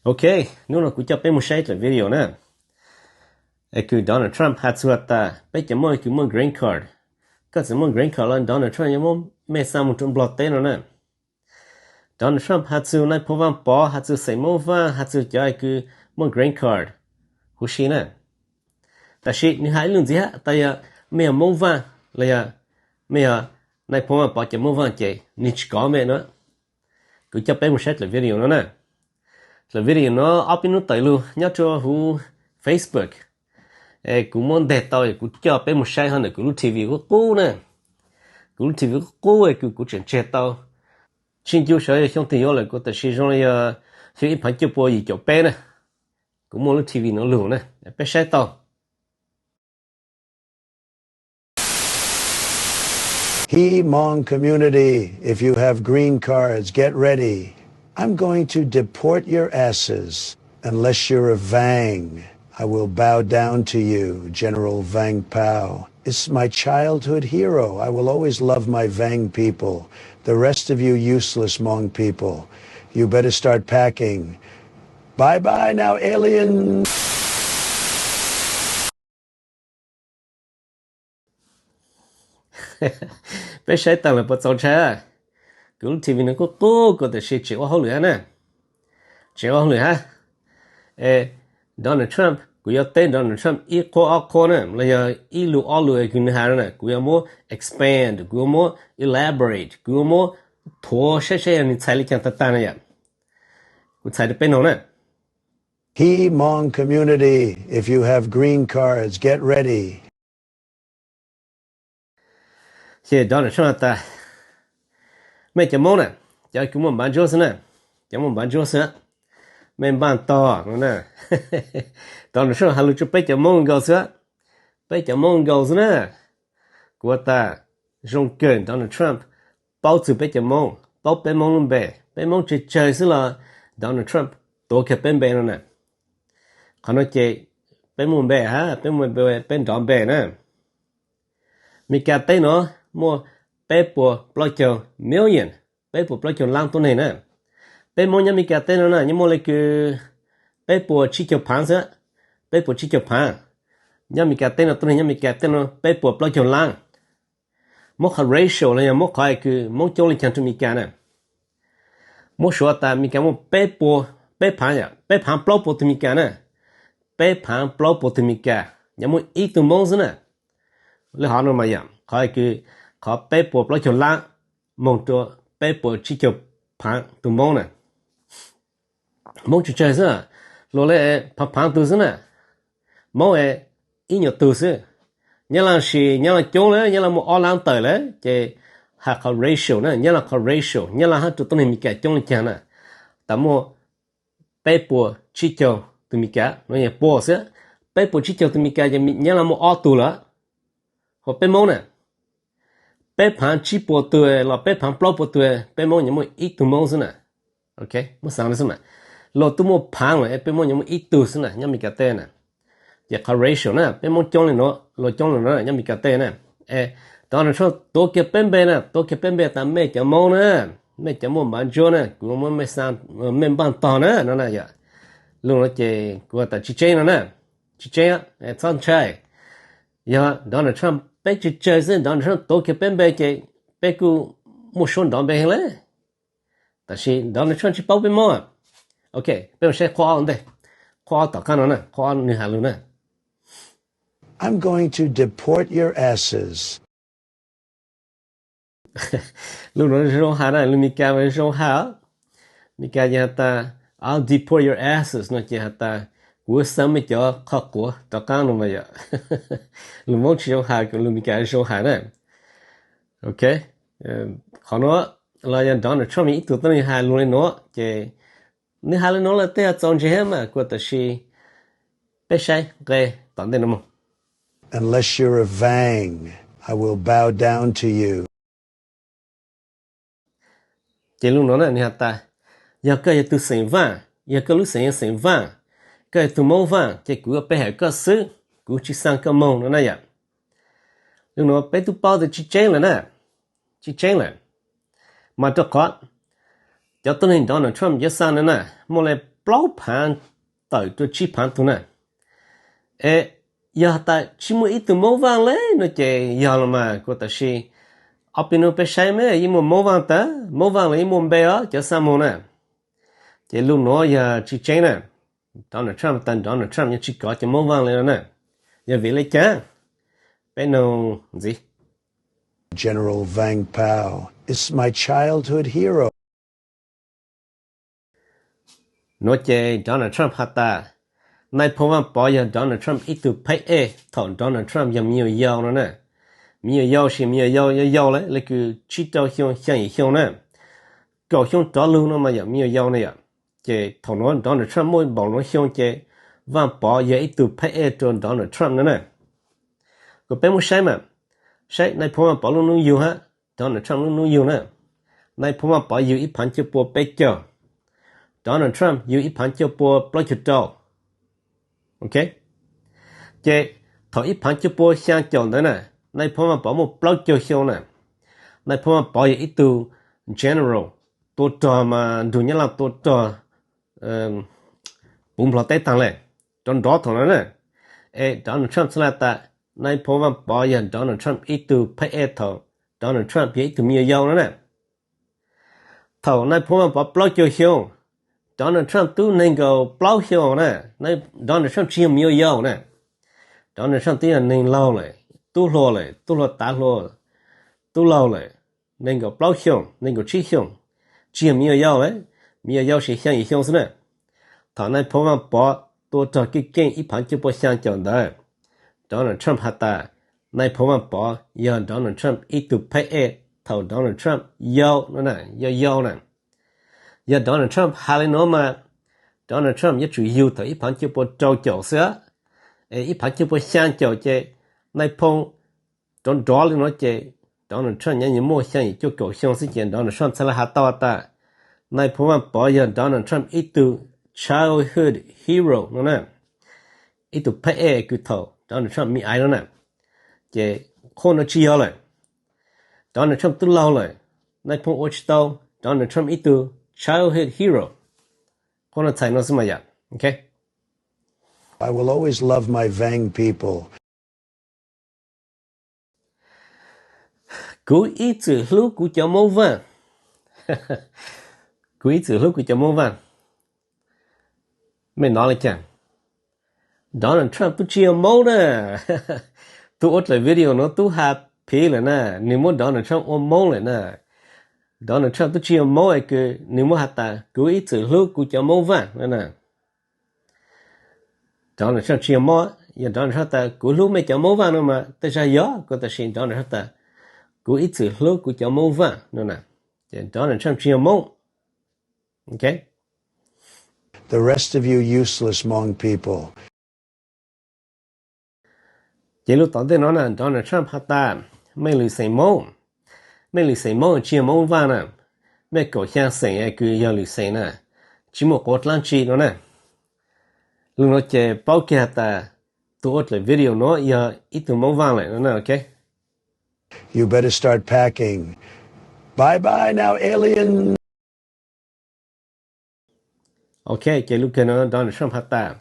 Ok, hnub no kuv coj peb mus saib lwm video na. Es kws Donald Trump has txug has tas peb cov Moob kws muaj green card, koj txawm muaj green card los Donald Trump yuav muab mej xa mus rau Nplog teb no na. Donald Trump has txug Nais Phoo Vaaj Pov, has txug xeem Moob Vaaj, has txug cov kws muaj green card huv si na. Tab sis nwg has ib lug ntxiv hab, tas yog mej yog Moob Vaaj los yog mej yog Nais Phoo Vaaj Pov cov Moob Vaaj ces nwg tsis kov mej no. Kuv coj peb mus saib lwm video no na. Lwm video no ob peb hnub tawm lug nyob rua huv Facebook. Es kuv muab nteg tau, kuv coj peb mus saib hov ntawm kuv lub T V qub qub na. Kuv lub T V qub qub es kws kuv tseem tseg tau. Tsis ncu sawv yog xyoo twg yuav lawm kuv, tab sis zoo li yog xyoo ib phav cuaj pua yim caum peb na. Kuv muaj lub T V no lug na, peb saib tau. Hmong community, if you have green cards, get ready. I'm going to deport your asses. Unless you're a Vang, I will bow down to you, General Vang Pao. Is my childhood hero. I will always love my Vang people. The rest of you useless Hmong people, you better start packing. Bye bye now, alien. Peb saib taag lawm puas txaus ntshai? Kuv lub T V no qub qub kuv, tab sis tseem ua hauj lwm hab na. Tseem ua hauj lwm hab. Es Donald Trump, kuv yuav teb Donald Trump ib qhua ob qhua na, los yog ib lus ob lus kws nwg has no na, kuv yuav muab expand, kuv yuav muab elaborate, kuv yuav muab thuav saib saib yog nwg txhais li caag tag tag na yom. Kuv txhais rau peb noog na. Hmong community, if you have green cards, get ready. Ces Donald Trump has tas, mej cov Moob na, cov kws muaj npav ntsuab xwb na, cov muaj npav ntsuab xwb, mej npaj tog no na. Donald Trump has lus rua peb cov Moob nkaus xwb, peb cov Moob nkaus xwb na. Kuv has tas, zoo kawg Donald Trump paub txug peb cov Moob, paub peb Moob lub npe, peb Moob tsawg tsawg xwb los Donald Trump tuav kiag peb npe no na. Qhov no ces peb muaj npe hab, peb muaj npe, peb nrov npe na. Meskas teb no muaj peb puas plaub caug million, peb puas plaub caug lab tuab neeg na. Peb Moob nyob Meskas teb no na nyob muaj le kws peb puas tsib caug phaav xwb, peb puas tsib caug phaav. Nyob Meskas teb no tuab neeg nyob Meskas teb no peb puas plaub caug lab. Muab qhov ratio los yog muab qhov kws Moob coob le caag rua Meskas na. Muab suav tas Meskas muaj peb puas, peb phaav, peb phaav plaub puas tug Meskas na. Peb phaav plaub puas tug Meskas nyob muaj ib tug Moob xwb na. Le hov no mas yom, qhov kws, qhov peb puas plaub caug lab moog rua peb puas tsib caug phaav tug Moob na. Moob tsawg tsawg xwb, luag le phaav phaav tug xwb na. Moob ib nyuag tug xwb. Nyab Laj sis Nyab Laj coob lawm, Nyab Laj muaj ob lab tawm lawm ces has qhov ratio na, Nyab Laj qhov ratio, Nyab Laj hab rua tuab neeg Meskas coob le caag na. Tas muaj peb puas tsib caug tug Meskas no yog puas xwb. Peb puas tsib caug tug Meskas ces Nyab Laj muaj ob tug lawm. Ho peb Moob na, peb phaav tsib puas tug los peb phaav plaub puas tug, peb Moob nyob muaj ib tug Moob xwb na. Ok, muab xaav le xwb na. Luag tub muaj phaav lawm es peb Moob nyob muaj ib tug xwb na nyob Meskas teb na. Ces qhov ratio na, peb Moob coob le nuav, luag coob le nuav nyob Meskas teb na. Es Donald Trump tuav kiag peb npe na, tuav kiag peb npe tas mej cov Moob na, mej cov muaj npav ntsuab na, kuv muab mej npaj tog na no na yom. Lug no ces kuv has tas tsis tseeb no na, tsis tseeb, txhob ntshai. Yog Donald Trump peb tsawg tsawg xwb, Donald Trump tuav kiag peb npe ces peb kuj muaj suab nrov npe heev lawm. Tab sis Donald Trump tsis paub peb Moob. Ok, peb mus saib qhov ob ntej, qhov ob tom qab no na, qhov ob nwg has lug na. I'm going to deport your asses. Lug no zoo has na, lug Meskas mas zoo has. Meskas ces has tas, I'll deport your asses no ces has tas, kuv xa mej cov qhov quav rov qaab no mas yom. Lug Moob tsis zoo has, lug Meskas zoo has na. Ok, qhov nuav los yog Donald Trump ib tug tuab neeg has lug le nuav ces nwg has le nuav lawm tej yog txaus ntseeg mas kuv, tab sis peb saib nqe tom ntej no mus. Unless you're a Vang, I will bow down to you. Ces lug nuav na nwg has tas, yog koj yog tug xeem Vaaj, yog koj lub xeem yog xeem Vaaj, koj yog tug Moob Vaaj ces kuv yuav pe hawm koj xwb, kuv tsis xa koj moog no na yom. Lug nuav peb tub paub tas tsis tseeb lawm na, tsis tseeb lawm. Mas rau qhov cov tuab neeg Donald Trump yuav xa no na, muaj le plaub phaav tawm rua tsib phaav tug na. Es yog tas tsi muaj ib tug Moob Vaaj le no ces yog los mas kuv tam sim ob peb nub peb saib mas yeej muaj Moob Vaaj tag, Moob Vaaj los yeej muaj npe os cov xaa moog na. Ces lug nuav yog tsi tseeb na. Donald Trump tas Donald Trump yeej tsi kov cov Moob Vaaj le no na. Yog vim le caag? Peb noog ntxiv. General Vang Pao is my childhood hero. Nuav ces Donald Trump has tas Nais Phoo Vaaj Pov yog Donald Trump ib tug phab ej thaum Donald Trump yog me nyuam yau no na. Me nyuam yau sis me nyuam yau yau yau le, le kws tsib rau xyoo xyaa yim xyoo na. Kaum xyoo rov lug no mas yog me nyuam yau na yom. Ces thaum nuav Donald Trump muaj npaum nuav xyoo ces Vaaj Pov yog ib tug phab ej rua Donald Trump no na. Kuv peb muab saib mas, saib Nais Phoo Vaaj Pov lub nub yug hab Donald Trump lub nub yug na. Nais Phoo Vaaj Pov yug ib phaav cuaj pua peb caug, Donald Trump yug ib phaav cuaj pua plaub caug rau. Ok, ces thaum ib phaav cuaj pua xyaa caum ntawd na, Nais Phoo Vaaj Pov muaj plaub caug xyoo na. Nais Phoo Vaaj Pov yog ib tug general tua rog mas nrug Nyab Laaj tua rog puv nplog teb taag le, rov nrov thaum no na. Es Donald Trump txhad le tas Nais Phoo Vaaj Pov yog Donald Trump ib tug phab ej thaum Donald Trump yog ib tug me nyuam yau no na. Thaum Nais Phoo Vaaj Pov plaub caug xyoo, Donald Trump tub neeg nkaum plaub xyoo na. Donald Trump tsi yog me nyuam yau na. Donald Trump twb yog neeg laug lawm, tub hluas lawm, tub hluas tav hluas, tub laug lawm, neeg nkaum plaub xyoo, neeg nkaum tsib xyoo, tsi yog me nyuam yau le, me nyuam yau sis xyaa yim xyoo xwb na. Thaum Nais Phoo Vaaj Pov tua rog keej keej ib phaav cuaj pua xyaa caum ntawd, Donald Trump has tas Nais Phoo Vaaj Pov yog Donald Trump ib tug phab ej thaum Donald Trump yau no na, yau yau na. Yog Donald Trump has le nuav mas Donald Trump yuav tsum yug thaum ib phaav cuaj pua rau caum xwb. Es ib phaav cuaj pua xyaa caum ces Nais Phoo rov nrov le nuav ces Donald Trump nyaj yuav muaj xyaa yim cuaj kaum xyoo xwb ces Donald Trump txhad le has tau tas Nais Phoo Vaaj Pov yog Donald Trump ib tug childhood hero no na, ib tug phab ej kws thaum Donald Trump me aiv no na. Ces qhov nuav tsi yog lawm. Donald Trump tub laug lawm, Nais Phoo ua tsi tau Donald Trump ib tug childhood hero. Qhov nuav txhais nuav xwb mas yom. Ok. I will always love my Vang people. Kuv ib txwm hlub kuv cov Moob Vaaj. Kuv ib txwm hlub kuv cov Moob Vaaj. Mej nov le caag? Donald Trump tub tsi yog Moob na. Tug ua dlaim video nuav tub has phiv lawm na, nwg muab Donald Trump ua Moob lawm na. Donald Trump tub tsi yog Moob es kws nwg muab has tas kuv ib txwm hlub kuv cov Moob Vaaj no na. Donald Trump tsi yog Moob, yog Donald Trump tas kuv hlub mej cov Moob Vaaj no mas tej zag yog, kuv tam sim Donald Trump tas kuv ib txwm hlub kuv cov Moob Vaaj no na. Ces Donald Trump tsi yog Moob. Ok. The rest of you useless Hmong people. Ces lub tom ntej no na Donald Trump has tas mej lwm xeem Moob, mej lwm xeem Moob tsi yog Moob Vaaj na, mej kaum xyaa xeem kws yog lwm xeem na, tsi muaj quav dlaab tsi no na. Lug nuav ces paub kiag has tas tug ua dlaim video nuav yog ib tug Moob Vaaj lawm no na. Ok. You better start packing. Bye bye now, alien. Ok, ces lub kawg no Donald Trump has tas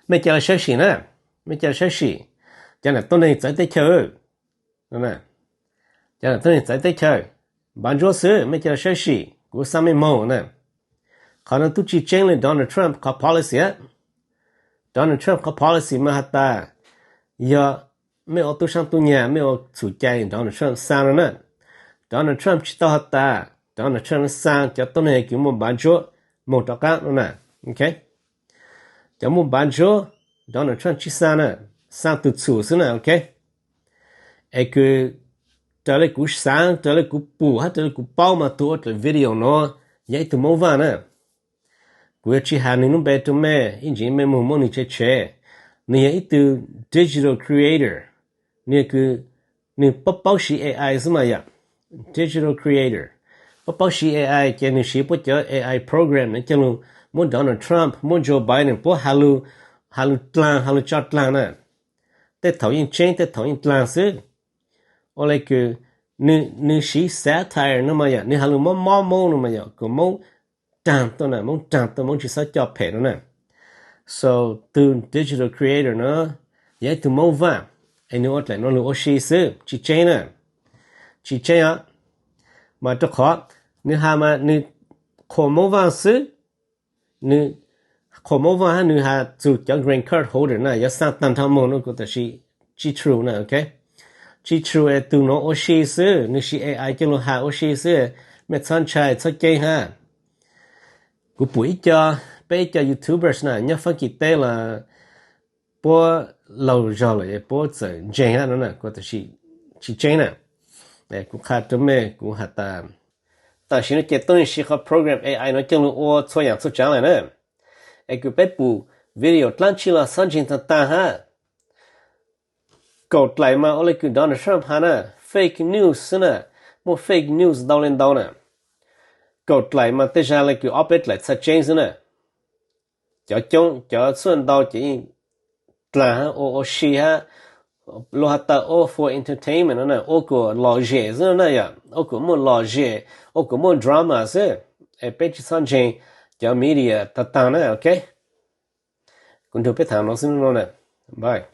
mej ca le sawb sim na, mej ca le sawb sim, cov nam tuab neeg txawv teb chaws, cov nam tuab neeg txawv teb chaws, npav ntsuab xwb, mej ca le sawb sim, kuv xaav mej moog na. Qhov no tub tsi tseeb le Donald Trump qhov policy. Donald Trump qhov policy mas has tas yog mej ua tub saab tub nyag mej ua txhum cai Donald Trump xaa no na. Donald Trump tsi tau has tas Donald Trump xaa cov tuab neeg kws muaj npav ntsuab moog rov qaab no na. Ok, cov muaj npav ntsuab Donald Trump tsi xaa na, xaa tug txhum xwb na. Ok, es kws raws le kuv xaav, raws le kuv pum hab raws le kuv paub mas tug ua dlaim video no yog ib tug Moob Vaaj na. Kuv yuav tsi has nwg lub npe rua mej, ib ntsis mej moog muab nwg tshev tshev. Nwg yog ib tug digital creator, nwg yog kws nwg paub paub siv A I xwb mas yom. Digital creator, paub paub siv A I ces nwg siv puab cov A I program no coj lug muab Donald Trump, muab Joe Biden puab has lug, has lug dlaag, has lug tso dlaag na. Tej thaum yeej tseeb, tej thaum yeej dlaag xwb. Ua le kws nwg, nwg siv satire no mas yom, nwg has lug mob mob Moob no mas yom, kuas Moob raag tuaj na, Moob raag tuaj, Moob tsi xob coj phem no na. So tus digital creator no yog ib tug Moob Vaaj, es nwg ua dlaim no lug ua si xwb, tsi tseeb na. Tsi tseeb os. Mas rua qhov nwg has mas nwg qhuas Moob Vaaj xwb, nwg qhuas Moob Vaaj hab nwg has txug cov green card holder na yuav xaa taag nrho moog no kuv tam sim tsi true na, ok. Tsi true es tug nuav ua si xwb, nwg siv A I coj lug has ua si xwb, mej txhob ntshai txhob ceeb hab. Kuv pum ib co, peb ib co YouTubers na nyob Faab Kis teb los puab laug zog lawm puab txawm ntseeg hab no na, kuv tam sim tsi tseeb na. Kuv qha rua mej, kuv has tas tam sim no ces tuab neeg siv qhov program A I no coj lug ua txhua yaam txhua tsaav lawm na. Es kws peb pum video dlaab tsi los xob ntseeg taag taag hab. Kaum dlaim mas ua le kws Donald Trump has na, fake news xwb na, muaj fake news ntau le ntau na. Kaum dlaim mas tej zag le kws ob peb dlaim txhaj tseeb xwb na. Cov coob cov txhua ntau ces yeej dlaag hab ua ua si hab, luag has tas ua for entertainment no na, ua kuas lom zem xwb na yom, ua kuas muaj lom zem, ua kuas muaj drama xwb. Es peb tsi txhob ntseeg cov media taag taag na, ok. Kuv nrug peb thaam no xwb no na. Bye.